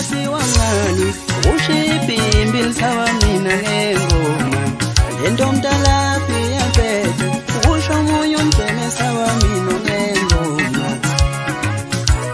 Wathi ushibhimbi lisawa mina ngengoma lento mntalaphi yaphethe usho omunye umgcene sawa mina ngengoma.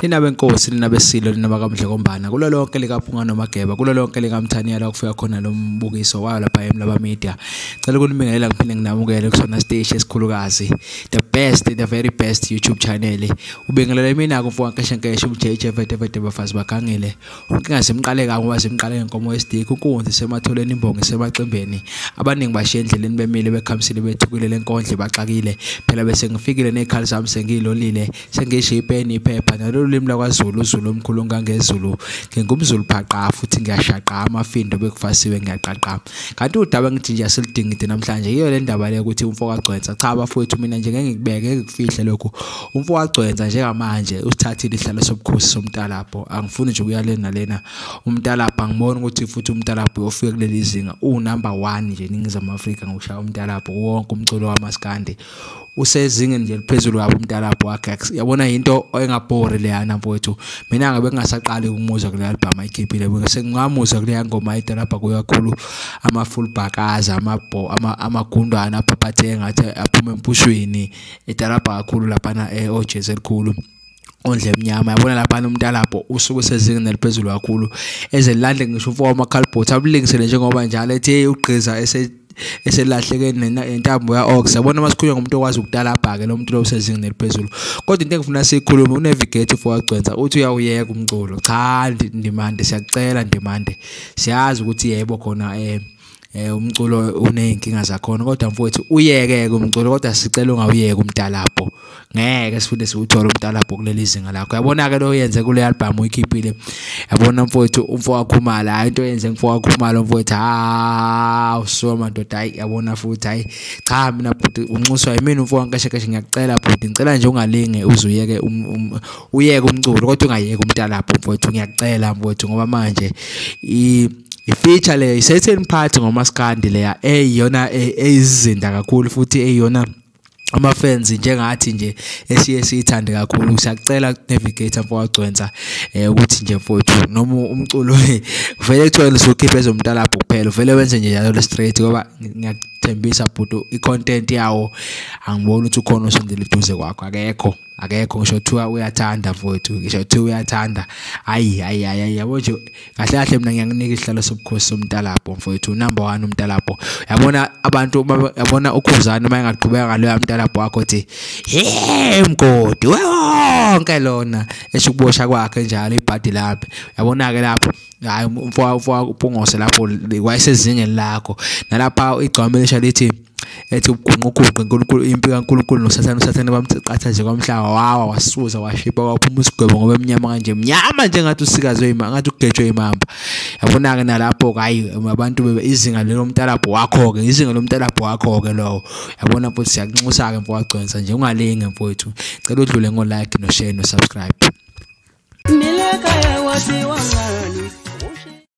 Nina benkosi, nina besilo, nina bakamdlekombana, kulo lonke likaPhunga noMageba, kulo lonke likaMthaniya la kufika khona lo mbukiso wayo lapha eMlaba Media. Cela ukunibingelela ngiphinde nginamukele kusona stage esikhulukazi, the best, the very best YouTube channel. Ubingelela mina kumfo kaNkeshenkeshe uJJ vete vete bafazi bagangile. Unkinga simqale kabi ngoba simqale ngenkomo yesidiki, unkunzi sematholeni, imbongi semacimbeni. Abaningi bashiye endleleni bemile bekhamisile bethukile lenkondlo baxakile. Phela bese ngifikile nezikhali zami sengilolile, sengishiye ipeni iphepha nalolu limi lakwaZulu, uZulu omkhulu ngangezulu, ngingumZulu phaqa futhi ngiyashaqa amafindo bekufasiwe ngiyaqaqa. Kanti udaba ngithi nje asilidingide namhlanje yiyo le ndaba le ukuthi umfo kaGcwensa, cha bafowethu mina nje ngeke ngikubeke ngikufihle lokhu. Umfo kaGcwensa njengamanje usithathile isihlalo sobukhosi somntalapho, angifuni nje ukuya lena lena umntalapho, angiboni ukuthi futhi umntalapho uyofika kuleli zinga u-number 1 nje eNingizimu Afrika ngokushaya umntalapho wonke umculo wamaskandi usezingeni nje eliphezulu kabi umntalapho wakhe. Yabona into engabhori leyana mfowethu, mina ngabe ngingasaqali ukumuzwa kule album ayikhiphile, sengingamuzwa kule ngoma idalapha kuyo kakhulu, ama-full bhakaza, amagundwana aphaphatheke ngathi aphuma empushweni, idalapha kakhulu laphana ojezi elikhulu ondle emnyama. Yabona laphana umntalapho usuke usezingeni eliphezulu kakhulu, ezelande ngisho umfo wamakhalibhothi abulingisele njengoba njalo ethi hey ugqiza eselahleke nentambo ya-ox. Yabona masikhulunywa ngomuntu okwazi ukutalabha-ke lo muntu lo usezingeni eliphezulu. Kodwa into engifuna siyikhulume, uNavigate ufo kaGcwensa uthi uyawuyeka umculo. Cha Ndimande, siyakucela Ndimande, siyazi ukuthi yebo khona umculo uney'nkinga zakhona, kodwa mfowethu uyeke-ke umculo, kodwa sicela ungawuyeki umntalapho, ngeke sifunde siwuthole umntalapho kuleli zinga lakho. Yabona-ke lo yenze kule album uyikhiphile, yabona mfowethu umfo kaKhumalo, hhayi into yenze umfo kaKhumalo mfowethu, hawu so madoda, hhayi yabona futhi, hhayi cha mina bhuti unxuswa yimina umfo kaNkeshenkeshe, ngiyakucela bhuti, ngicela nje ungalinge uze uyeke uyeke umculo, kodwa ungayeki umntalapho mfowethu, ngiyakucela mfowethu, ngoba manje i-feature le i-certain part ngomaskandi leya eyiyona eyizinda kakhulu futhi eyiyona ama-fans njengathi nje esiye siyithande kakhulu. Siyacela Navigator mfo kaGcwensa ukuthi nje mfowethu noma umculo vele kuthiwa usukhiphe ezomntalapho kuphela, vele wenze nje njalo straight, ngoba ngiyakuthembisa bhuti i-content yawo angiboni ukuthi ukhona osondela eduze kwakho, akekho akekho, ngisho kuthiwa uyathanda mfowethu, ngisho kuthiwa uyathanda, hayi hayi hayi, yabo nje kahle kahle mina ngiyakunika isihlalo sobukhosi somntalapho mfowethu, number 1 umntalapho. Yabona abantu, yabona uKhuzani uma engaqhubeka ngaloya mntalapho wakho uthi hey mgodi wonke lona esho ukubosha kwakhe njalo ibhadi lapha, yabona ke lapho hayi umfo uPhungose lapho wayesezingeni lakho, nalapha igcwama elisha lithi ethi ubugunquguqu uNkulunkulu, impi kaNkulunkulu noSathane, uSathane bamqatha nje kwamhlaba, wawa wasuza washipa waphuma isigwebo ngoba emnyama kanje mnyama njengathi usikazi weyima ngathi ugejwe imamba. Yabona-ke nalapho hayi abantu izinga lelo mntalapho wakho-ke, izinga lomntalapho wakho-ke lowo. Yabona futhi siyakunxusa-ke mfo kaGcwensa nje ungalinge mfowethu, cela udlule ngo-like no-share no-subscribe. Nilekaya wathi wangani.